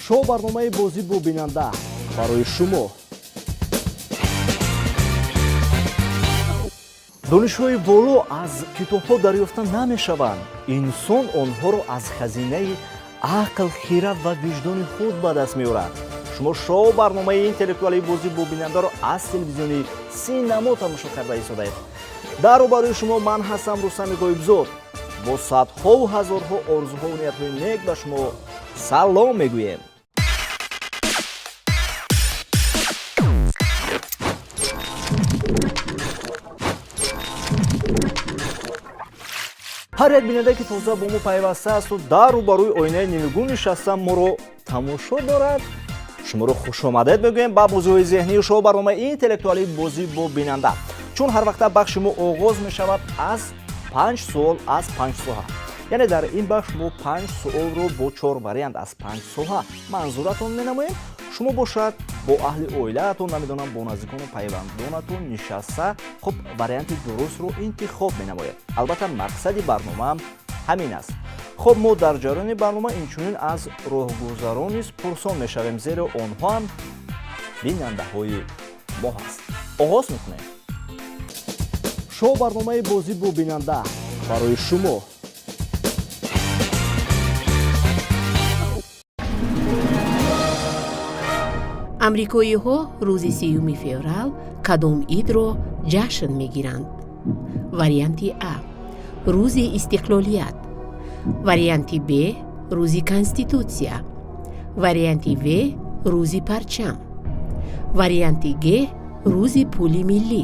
Шоу барномаи «Бозӣ бо бинанда» барои шумо. Донишҳои боло аз китобҳо дарёфта намешаванд. Инсон онҳоро аз хазинаи ақл, хирад ва виҷдони худ ба даст меорад. Шумо шоу барномаи интеллектуалии «Бозӣ бо бинандаро» аз телевизиони Синамо тамошо карда истодаед. Дар рӯбарӯи шумо ман ҳастам, Рустами Гоибзод. Бо садҳову ҳазорҳо орзуҳову ниятҳои нек ба шумо салом мегӯем. Ҳар як бинандае, ки тоза бо мо пайваста асту дар рӯбарӯи оинаи нилгун нишаста моро тамошо дорад, шуморо хушомадед мегӯем ба бозиҳои зеҳнию шоу барномаи интеллектуалии «Бозӣ бо бинанда». Чун ҳар вақта бахши мо оғоз мешавад аз панҷ суол аз панҷ соҳа, яъне дар ин бахш мо панҷ суолро бо чор вариант аз панҷ соҳа манзуратон менамоем. Шумо бошад, бо аҳли оилаатон, намедонам, бо наздикону пайвандонатон нишаста, хуб, варианти дурустро интихоб менамоед. Албатта, мақсади барномаам ҳамин аст. Хуб, мо дар ҷараёни барнома инчунин аз роҳгузарон низ пурсон мешавем, зеро онҳо ҳам бинандаҳои мо ҳаст. Оғоз мекунем. Шоу барномаи «Бозӣ бо бинанда» барои шумо. Амрикоиҳо рӯзи 3-юми феврал кадом идро ҷашн мегиранд? Варианти А: рӯзи истиқлолият, варианти Б: рӯзи Конститутсия, варианти В: рӯзи парчам, варианти Г: рӯзи пули миллӣ.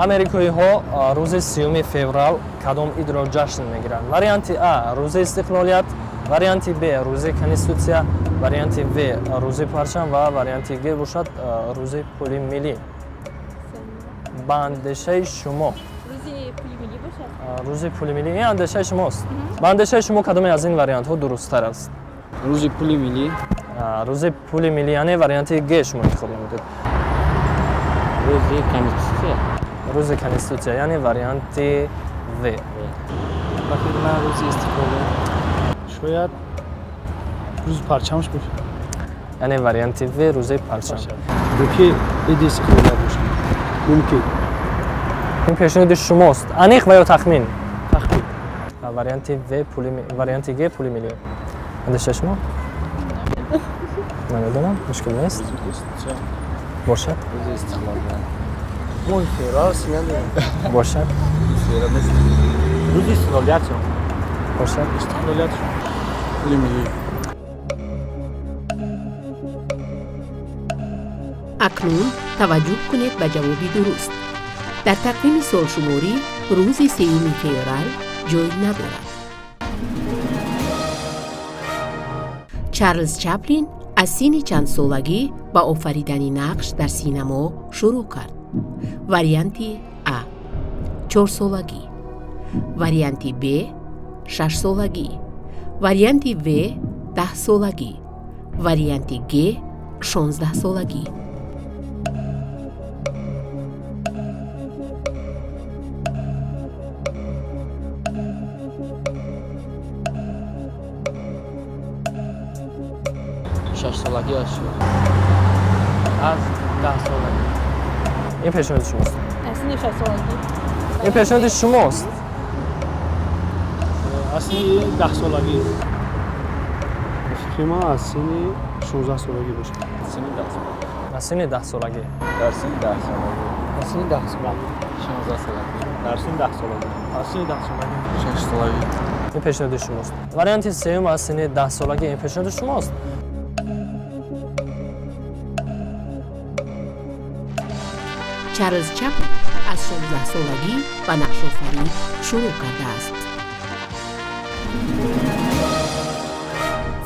Америкоиҳо рӯзи 3-юми феврал кадом идро ҷашн мегиранд? Варианти А: рӯзи истиқлолият, варианти Б: рӯзи Конститутсия, варианти В: рӯзи парчам ва варианти Г бошад, рӯзи пули миллӣ. Ба андешаи шумо? Рӯзи пули миллӣ бошад. Рӯзи пули миллӣ, ин андешаи шумост. Ба андешаи шумо, кадоме аз ин вариантҳо дурусттар аст? Рӯзи пули миллӣ. Рӯзи пули миллӣ, яъне варианти Г шумо интихоб намудед. Рӯзи Конститутсия. Рӯзи Конститутсия, яъне варианти В. Ба фикри ман, рӯзи истиқлолият. Шояд рӯзи парчамш бошад. Яъне варианти В, рӯзи парчам. Ёки иди истиқлолият бошад, мумкин. Ин пешниҳоди шумост, аниқ ва ё тахмин? Тахмин. Варианти В пули, варианти Г пули миллӣ. Андешаи шумо? Намедонам, мушкил нест. Бошад. Рӯзи истиқлолият. Моҳи феврал надорам. Бошад. Рӯзи истиқлолият. Бошад. Истиқлолият, пули миллӣ. Акнун таваҷҷӯҳ кунед ба ҷавоби дуруст. Дар тақвими солшуморӣ рӯзи 3-юми феврал ҷой надорад. Чарлз Чаплин аз синни чандсолагӣ ба офаридани нақш дар синамо шурӯъ кард? Варианти А: 4-солагӣ, варианти Б: 6-солагӣ, варианти В: 10-солагӣ, варианти Г: 16-солагӣ. 6-солагӣ аз шуд, аз 10-солагӣ. Ин пешниҳоди шумост. Аз синни 6-солагӣ. Ин пешниҳоди шумост. Аз синни 10-солагӣ. Ба фикри ман, аз синни 16-солагӣ бошад. Синни 10-солагӣ. Аз синни 10-солагӣ. Дар синни 10-солагӣ. Аз синни 10-солагӣ. 16-солагӣ. Дар синни 10-солагӣ. Аз синни 10-солагӣ. 6-солагӣ. Ин пешниҳоди шумост. Варианти сеюм, аз синни 10-солагӣ, ин пешниҳоди шумост. Чарлз Чаплин аз 16-солагӣ ба нақшофарӣ шурӯъ кардааст.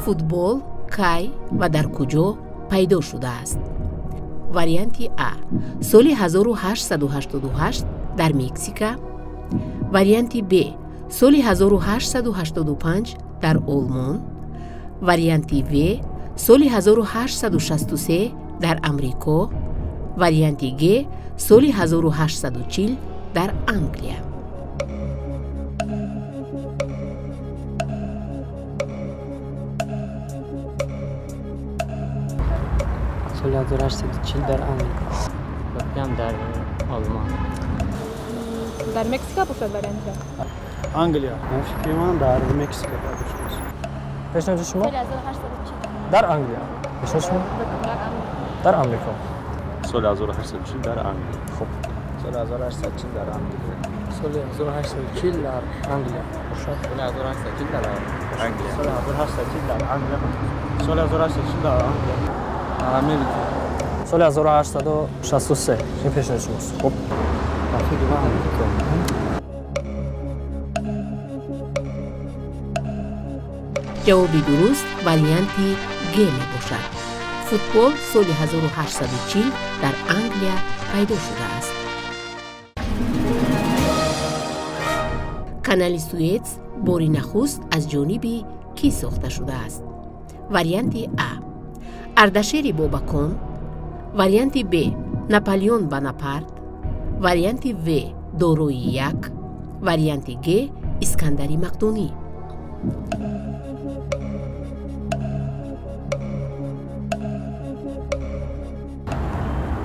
Футбол кай ва дар куҷо пайдо шудааст? Варианти А: соли 1888 дар Мексика, варианти Б: соли 1885 дар Олмон, варианти В: соли 1863 дар Амрико, варианти Г: соли 1840 дар Англия. Соли 1840 дар Англия. Ба фикрам, дар Олмон. Дар Мексика бошад варианти А. Англия. Ба фикри ман, дар Мексика пайдо шудааст. Пешниҳоди шумо? Соли 1840. Дар Англия. Пешниҳоди шумо? Дар Амрико. Соли 1840 дар Англия. Хуб. Соли 1840 дар Англия. Соли 1840 дар Англия. Соли 1840 дар Англия. Соли 1840 дар Англия. Соли 1840 дар Англия. Дар Америка. Соли 1863, ин пешниҳоди шумост. Хуб. Ба фикри ман, Амрико. Ҷавоби дуруст варианти Г мебошад. Футбол соли 1840 дар Англия пайдо шудааст. Канали Суэц бори нахуст аз ҷониби кӣ сохта шудааст? Варианти А, Ардашери Бобакон, варианти Б, Наполеон Бонапарт, варианти В, Дорои Як, варианти Г, Искандари Мақдунӣ.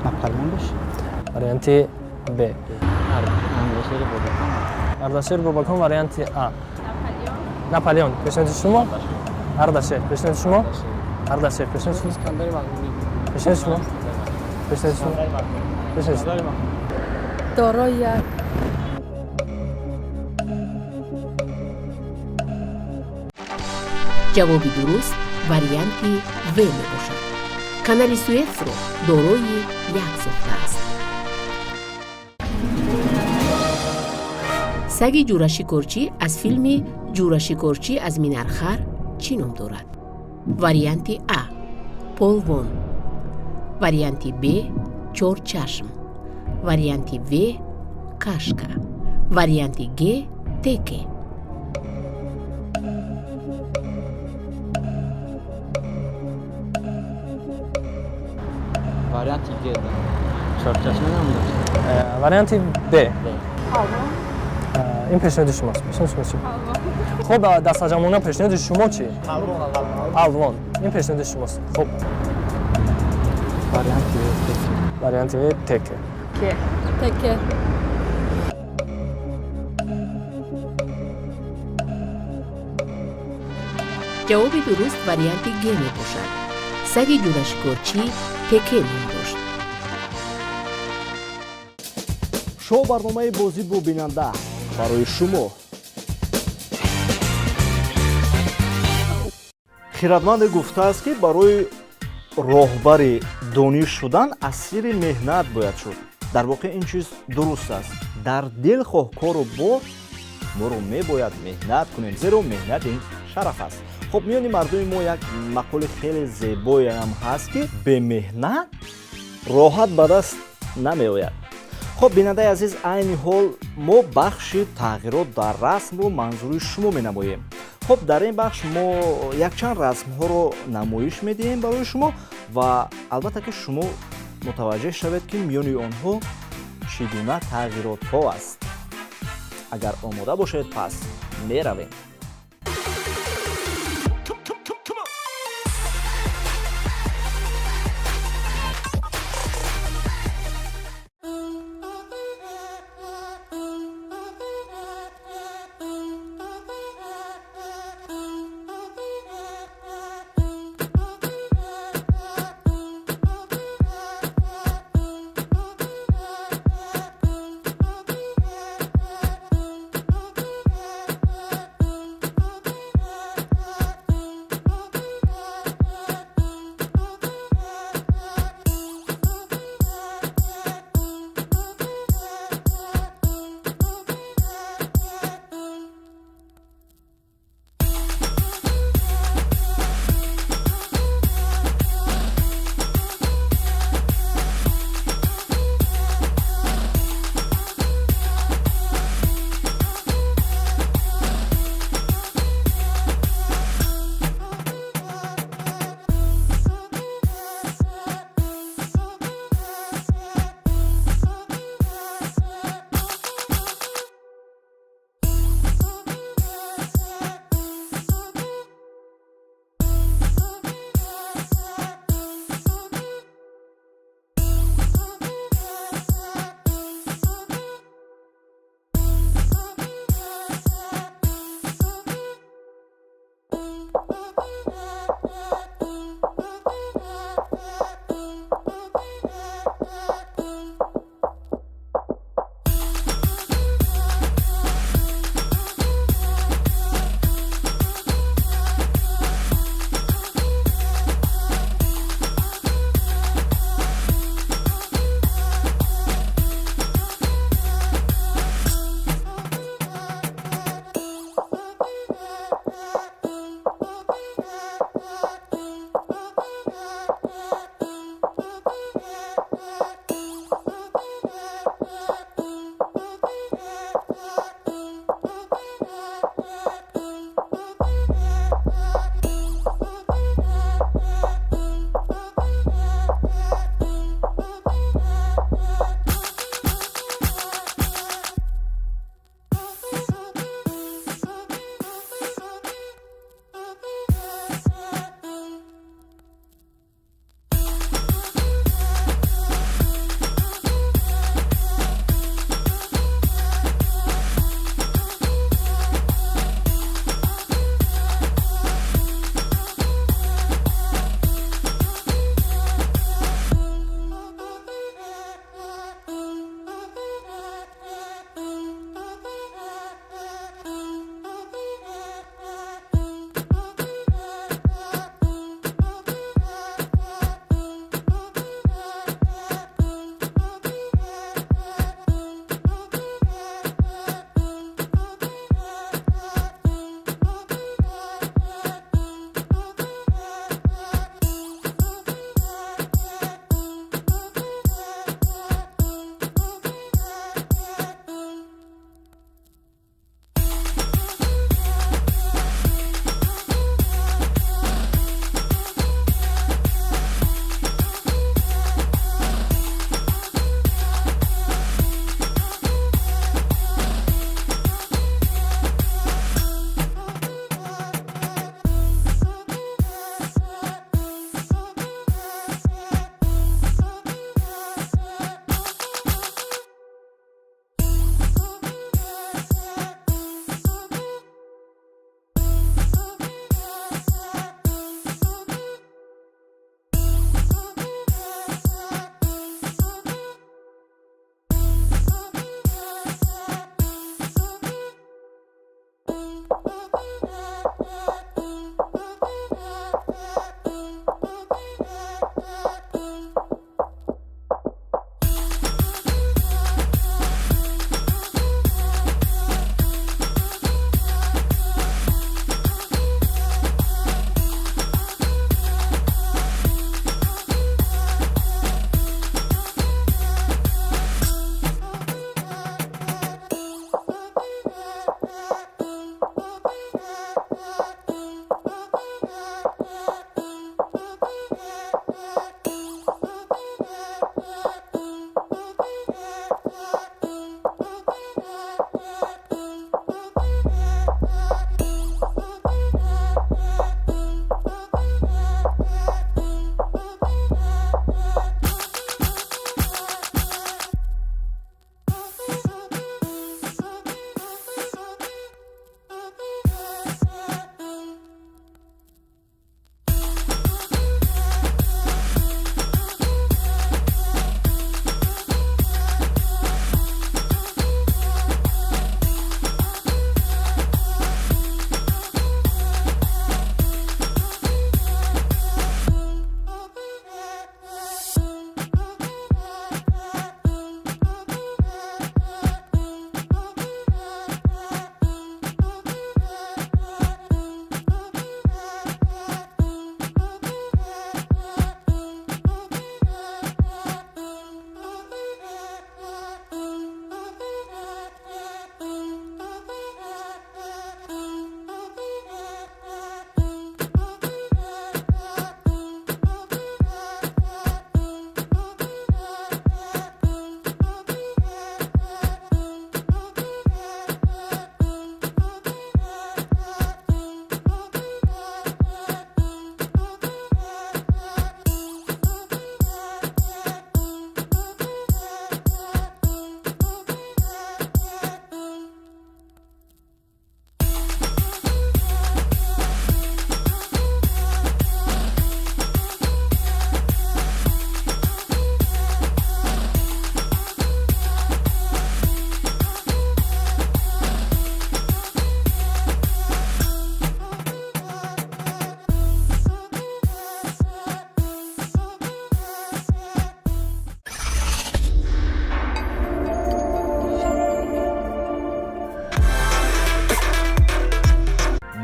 Наполеон бош. Варианти Б. Ардашери Бобакон. Ардашер Бобакон, варианти А. Наполеон. Пешниҳоди шумо? Ардашер. Пешниҳоди шумо? Ардашер. Пешниҳоди шумо? Искандари Мақдунӣ. Пешниҳоди шумо? Пешниҳоди шумо? Пешниҳоди шумо? Дорои Як. Ҷавоби дуруст варианти В мебошад. Канали Суэцро Дорои Як сохтааст. Саги ҷурашикорчӣ аз филми «Ҷурашикорчӣ аз Минархар» чӣ ном дорад? Варианти А, Полвон, варианти Б, Чорчашм, варианти В, Кашка, варианти Г, Теке. Варианти Г да. Чорчашма ном дошт. Варианти Б. Ин пешниҳоди шумост. Пешниҳоди шумо чӣ? Хуб, дастаҷамъона, пешниҳоди шумо чӣ? Палвон. Ин пешниҳоди шумост. Хуб. Варианти Теке. Варианти В, Теке. Теке. Ҷавоби дуруст варианти Г мебошад. Саги ҷурашикорчӣ Теке ном дошт. Шоу барномаи «Бозӣ бо бинанда» барои шумо. Хиратманде гуфтааст, ки барои роҳбари дониш шудан асири меҳнат бояд шуд. Дар воқеъ ин чиз дуруст аст. Дар дилхоҳ кору бор моро мебояд меҳнат кунем, зеро меҳнат ин шараф аст. Хуб, миёни мардуми мо як мақоли хеле зебоеам ҳаст, ки бемеҳнат роҳат ба даст намеояд. Хуб, бинандаи азиз, айни ҳол мо бахши «Тағйирот дар расмро» манзури шумо менамоем. Хуб, дар ин бахш мо якчанд расмҳоро намоиш медиҳем барои шумо ва албатта ки шумо мутаваҷҷеҳ шавед, ки миёни онҳо чӣ гуна тағйиротҳо аст. Агар омода бошед, пас меравем.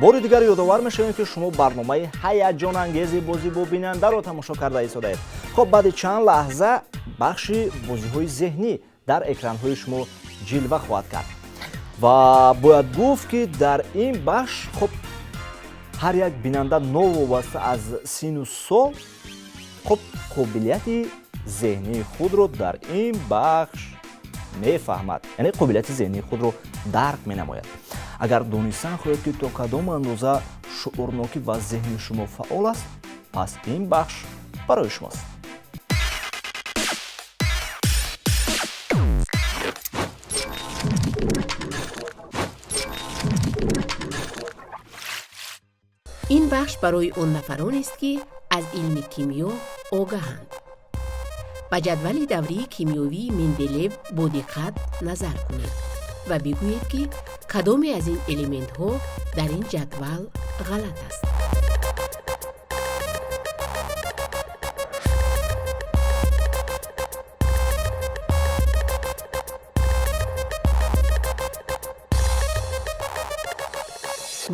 Бори дигар ёдовар мешавем, ки шумо барномаи ҳаяҷонангези «Бозӣ бо бинандаро» тамошо карда истодаед. Хоб, баъди чанд лаҳза бахши бозиҳои зеҳнӣ дар экранҳои шумо ҷилва хоҳад кард ва бояд гуфт, ки дар ин бахш, хоб, ҳар як бинанда новобаста аз сину сол, хоб, қобилияти зеҳнии худро дар ин бахш мефаҳмад, яъне қобилияти зеҳнии худро дарк менамояд. Агар донистан хоҳед, ки то кадом андоза шуурнокӣ ва зеҳни шумо фаъол аст, пас ин бахш барои шумост. Ин бахш барои он нафаронест, ки аз илми кимиё огаҳанд. Ба ҷадвали даврии кимиёвии Менделеев бо диққат назар кунед ва бигӯед, ки кадоме аз ин элементҳо дар ин ҷадвал ғалат аст.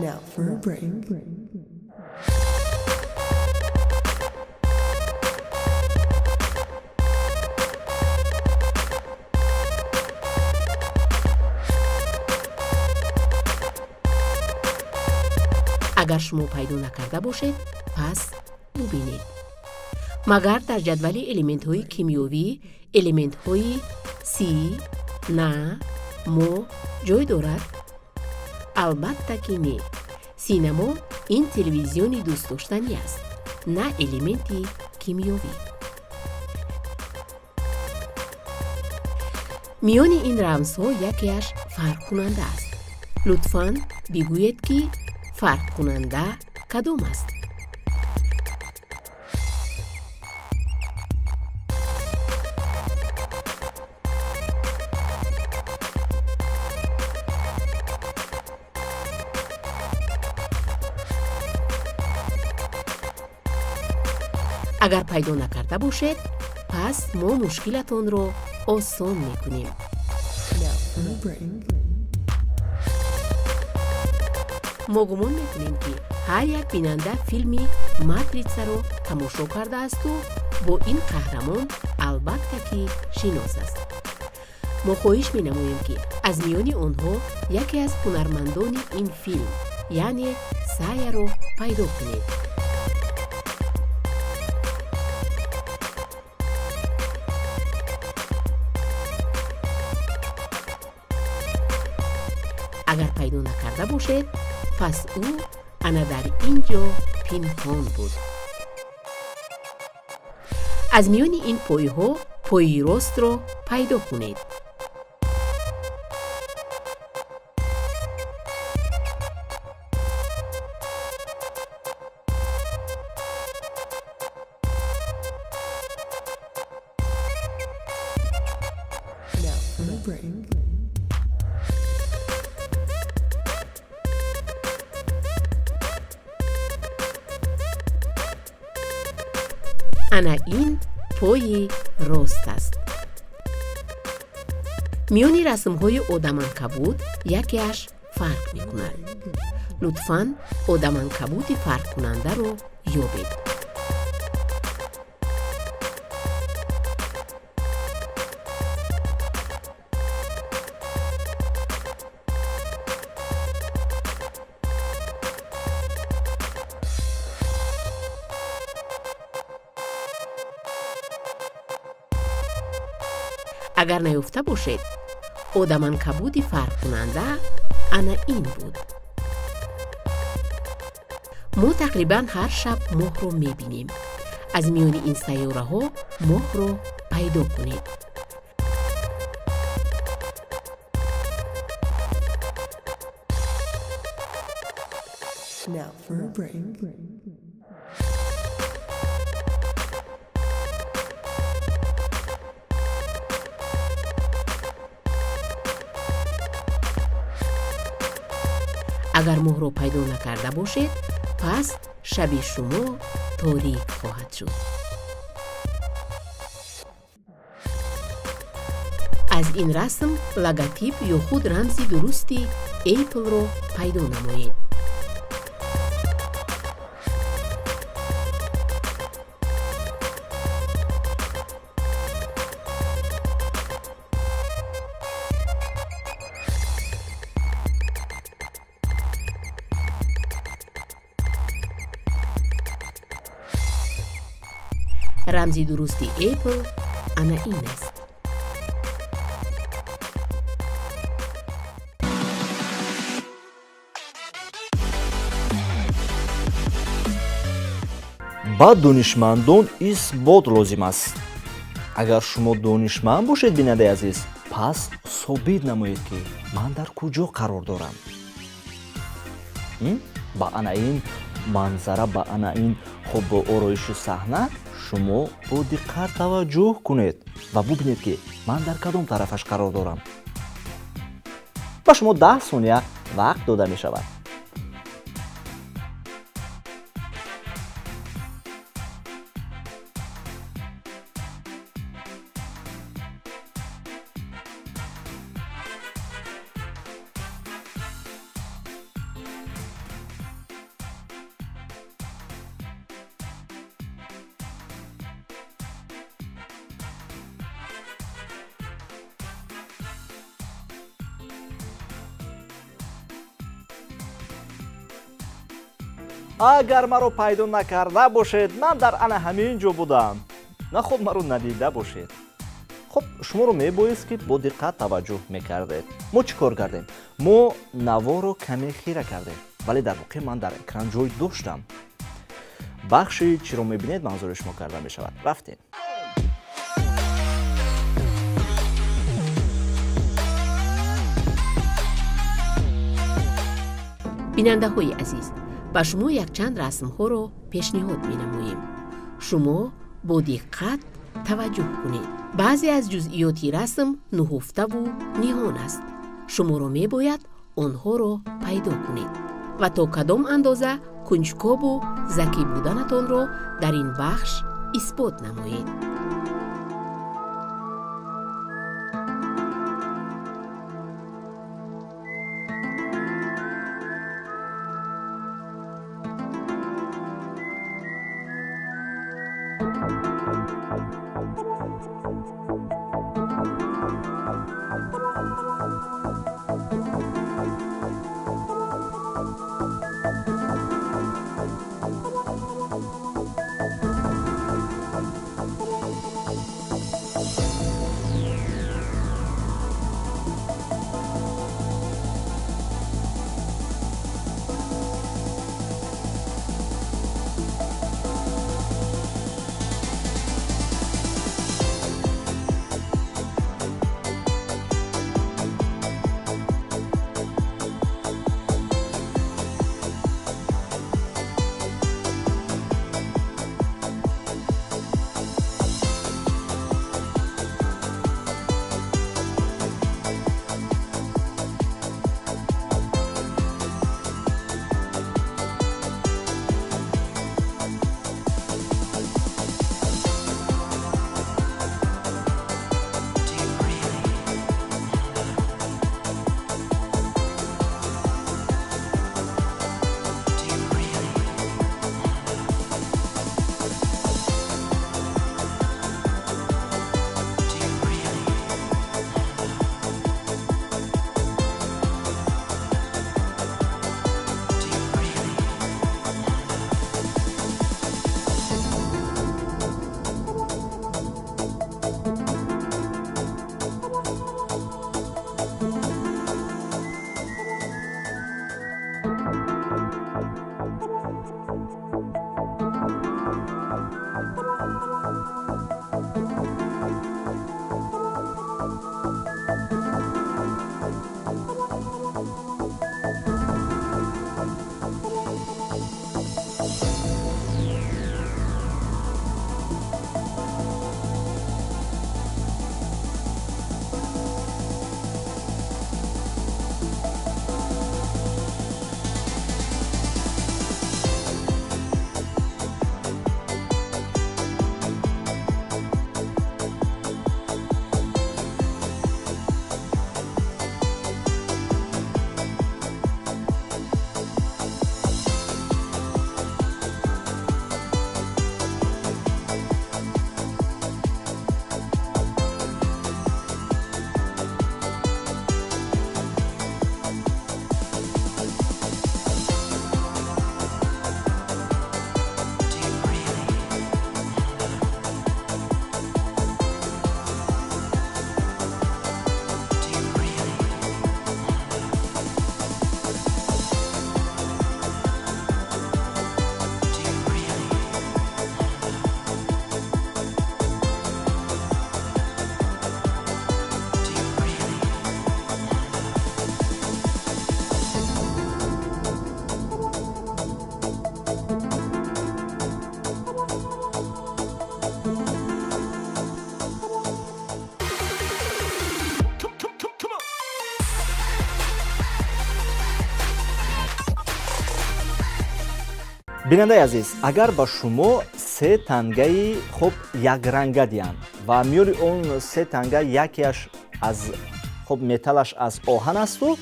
Now for a break. Агар шумо пайдо накарда бошед, пас бубинед, магар дар ҷадвали элементҳои кимиёвӣ элементҳои си, на, мо ҷой дорад? Албатта ки не. Синамо ин телевизиони дӯстдоштанӣ аст, на элементи кимиёвӣ. Миёни ин рамзҳо якеаш фарқкунанда аст. Лутфан бигӯед, ки фарқкунанда кадом аст. Агар пайдо накарда бошед, пас мо мушкилатонро осон мекунем. Now for a break. Мо гумон мекунем, ки ҳар як бинанда филми «Матритсаро» тамошо кардаасту бо ин қаҳрамон албатта ки шинос аст. Мо хоҳиш менамоем, ки аз миёни онҳо яке аз ҳунармандони ин филм, яъне Саяро пайдо кунед. Агар пайдо накарда бошед, пас ӯ ана дар ин ҷо пинҳон буд. Аз миёни ин пойҳо пои ростро пайдо кунед. Now for a break. Ана ин пои рост аст. Миёни расмҳои одаманкабут якеаш фарқ мекунад. Лутфан одаманкабути фарқкунандаро ёбед. Агар наёфта бошед, одаманкабути фарқкунанда ана ин буд. Мо тақрибан ҳар шаб моҳро мебинем. Аз миёни ин сайёраҳо моҳро пайдо кунед. Now for a break. Агар моҳро пайдо накарда бошед, пас шаби шумо торик хоҳад шуд. Аз ин расм логотип ё худ рамзи дурусти Apple-ро пайдо намоед. Рамзи дурусти Apple ана ин аст. Ба донишмандон исбот лозим аст. Агар шумо донишманд бошед, бинандаи азиз, пас собит намоед, ки ман дар куҷо қарор дорам. Ба ана ин манзара, ба ана ин хуб ороиши саҳна шумо бо диққат таваҷҷӯҳ кунед ва бубинед, ки ман дар кадом тарафаш қарор дорам. Ба шумо 10 сония вақт дода мешавад. Агар маро пайдо накарда бошед, ман дар ана ҳамин ҷо будам. Наход маро надида бошед. Хуб, шуморо мебоист, ки бо диққат таваҷҷӯҳ мекардед. Мо чӣ кор кардем? Мо наворо каме хира кардем, вале дар воқеъ ман дар экран ҷой доштам. Бахши чиро мебинед манзури шумо карда мешавад. Рафтем. Бинандаҳои азиз, ба шумо якчанд расмҳоро пешниҳод менамоем. Шумо бо диққат таваҷҷӯҳ кунед. Баъзе аз ҷузъиёти расм нуҳуфтаву ниҳон аст. Шуморо мебояд онҳоро пайдо кунед ва то кадом андоза кунҷкову закӣ буданатонро дар ин бахш исбот намоед. Бинандаи азиз, агар ба шумо се тангаи, хуб, якранга диҳанд ва миёни он се танга якеаш аз, хуб, металлаш аз оҳан асту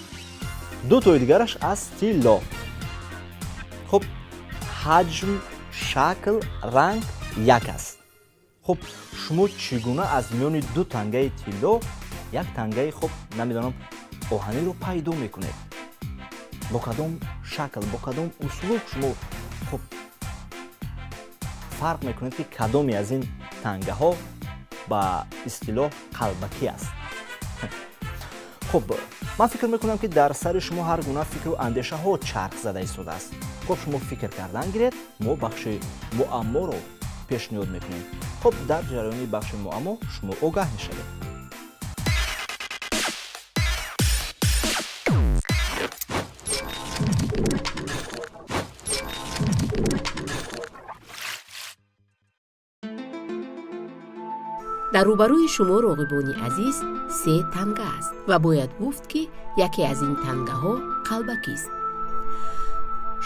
ду тои дигараш аз тилло, хуб, ҳаҷм, шакл, ранг як аст, хуб, шумо чӣ гуна аз миёни ду тангаи тилло як тангаи, хуб, намедонам, оҳаниро пайдо мекунед? Бо кадом шакл, бо кадом услуб шумо, хуб, фарқ мекунед, ки кадоме аз ин тангаҳо ба истилоҳ қалбакӣ аст? Хуб, ман фикр мекунам, ки дар сари шумо ҳар гуна фикру андешаҳо чарх зада истодааст. Хуб, шумо фикр кардан гиред, мо бахши муамморо пешниҳод мекунем. Хуб, дар ҷараёни бахши муаммо шумо огаҳ мешавед. Дар рӯбарӯи шумо, роғибони азиз, се танга аст ва бояд гуфт, ки яке аз ин тангаҳо қалбакист.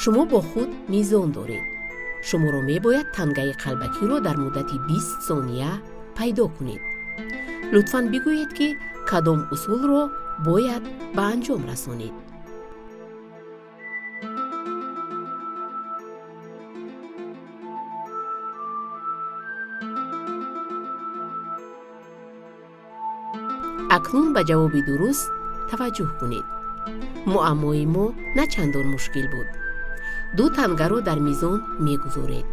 Шумо бо худ мизон доред. Шуморо мебояд тангаи қалбакиро дар муддати 20 сония пайдо кунед. Лутфан бигӯед, ки кадом усулро бояд ба анҷом расонед. Акнун ба ҷавоби дуруст таваҷҷӯҳ кунед. Муаммои мо на чандон мушкил буд. Ду тангаро дар мизон мегузоред.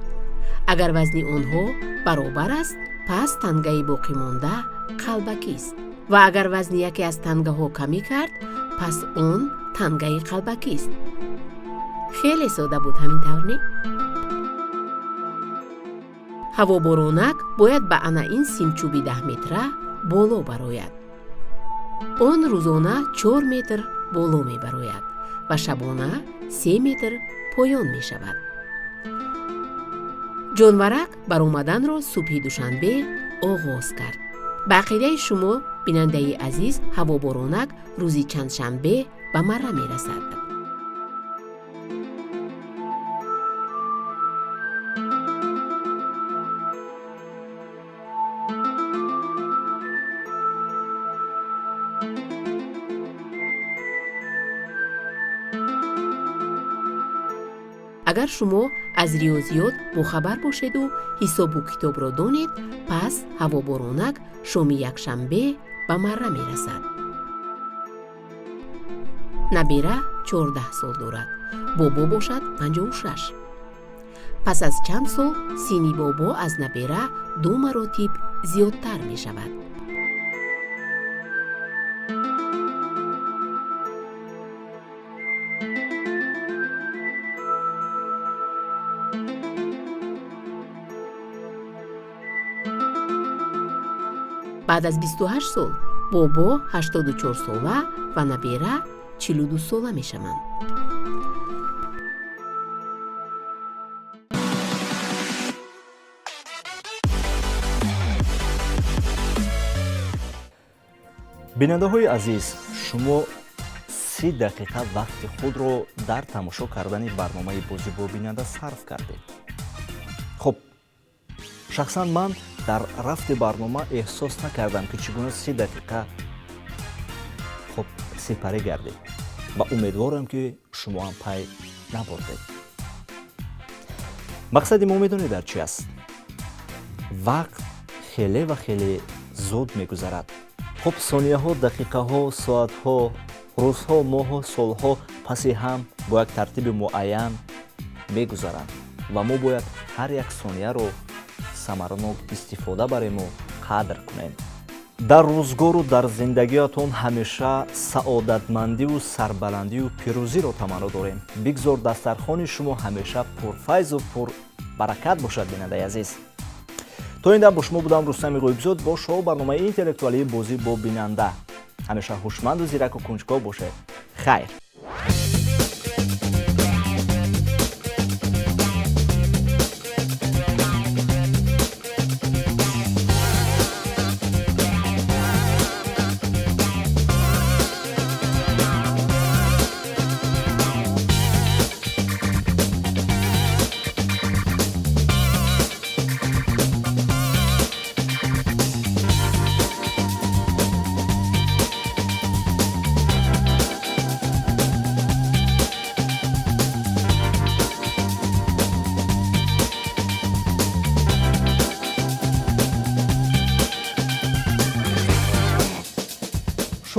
Агар вазни онҳо баробар аст, пас тангаи боқимонда қалбакист, ва агар вазни яке аз тангаҳо камӣ кард, пас он тангаи қалбакист. Хеле сода буд, ҳамин тавр, не? Ҳавоборонак бояд ба ана ин симчӯби 10 метра боло барояд. Он рӯзона 4 метр боло мебарояд ва шабона 3 метр поён мешавад. Ҷонварак баромаданро субҳи душанбе оғоз кард. Ба ақидаи шумо, бинандаи азиз, ҳавоборонак рӯзи чандшанбе ба марра мерасад? Агар шумо аз риёзиёт бохабар бошеду ҳисобу китобро донед, пас ҳавоборонак шоми якшанбе ба марра мерасад. Набера 14 сол дорад, бобо бошад 56. Пас аз чанд сол синни бобо аз набера ду маротиб зиёдтар мешавад? Баъд аз 28 сол бобо 84 сола ва набера 42 сола мешаванд. Бинандаҳои азиз, шумо 30 дақиқа вақти худро дар тамошо кардани барномаи «Бозӣ бо бинанда» сарф кардед. Хуб, шахсан ман дар рафти барнома эҳсос накардам, ки чӣ гуна 30 дақиқа, хуб, сипарӣ гардид ва умедворам, ки шумо ҳам пай набурдед. Мақсади мо медонед дар чӣ аст? Вақт хеле ва хеле зуд мегузарад. Хуб, сонияҳо, дақиқаҳо, соатҳо, рӯзҳо, моҳҳо, солҳо паси ҳам бо як тартиби муайян мегузаранд ва мо бояд ҳар як сонияро самаранок истифода барему қадр кунем. Дар рӯзгору дар зиндагиятон ҳамеша саодатмандиву сарбаландию пирӯзиро таманно дорем. Бигзор дастархони шумо ҳамеша пурфайзу пурбаракат бошад. Бинандаи азиз, то ин дам бо шумо будам Рустами Ғоибзод бо шоу барномаи интеллектуалии «Бозӣ бо бинанда». Ҳамеша ҳушманду зираку кунҷков бошед. Хайр.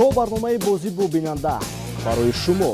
Шоу барномаи «Бозӣ бо бинанда» барои шумо.